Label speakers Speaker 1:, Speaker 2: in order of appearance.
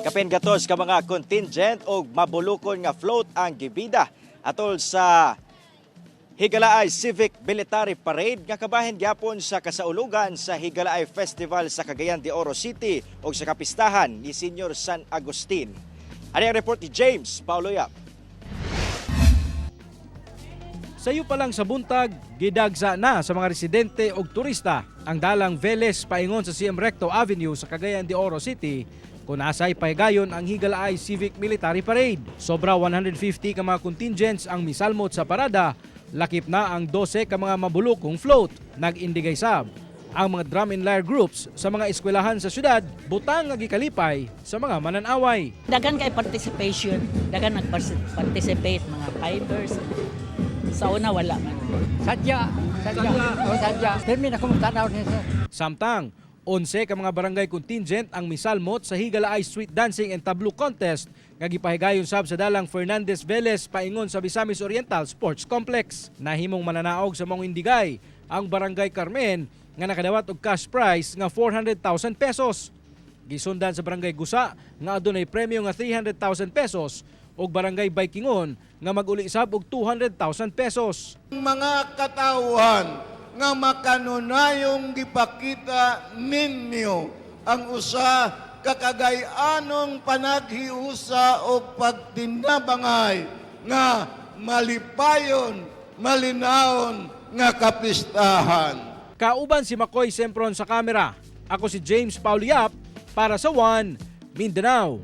Speaker 1: Kapin 14 ka mga contingent og mabulukon nga float ang gibida atol sa Higalaay Civic Military Parade nga kabahin gyapon sa kasaulugan sa Higalaay Festival sa Cagayan de Oro City ug sa kapistahan ni Senior San Agustin. Ani ang report ni James Paulo Yap.
Speaker 2: Sayo pa lang sa buntag, gidagsa na sa mga residente og turista ang dalang Velez paingon sa CM Recto Avenue sa Cagayan de Oro City kung asay pahigayon ang Higalaay Civic Military Parade. Sobra 150 ka mga contingents ang misalmot sa parada, lakip na ang 12 ka mga mabulukong float. Nag-indigay sab ang mga drum and lyre groups sa mga eskwelahan sa syudad, butang nga gikalipay sa mga mananaway.
Speaker 3: Daghan kay participation, daghan nag-participate mga fibers. Sa una wala man.
Speaker 4: Sadya, sadya, oh, sadya. Permi na kong tanaw niya, sir.
Speaker 2: Samtang, 11 ka mga barangay contingent ang misalmot sa Higalaay Street Dancing and Tableau Contest nga gipahigayon sab sa dalang Fernandez Velez paingon sa Misamis Oriental Sports Complex. Nahimong mananaog sa maong indigay ang Barangay Carmen nga nakadawat og cash prize nga 400,000 pesos. Gisundan sa Barangay Gusa nga adunay premyo nga 300,000 pesos ug Barangay Baikingon nga mag-uli sab og 200,000 pesos.
Speaker 5: Mga katawhan nga makanunayong gipakita ninyo ang usa ka kagay-anong panaghiusa o pagtinabangay nga malipayon, malinawon nga kapistahan.
Speaker 2: Kauban si Makoy Sempron sa kamera. Ako si James Paulo Yap para sa One Mindanao.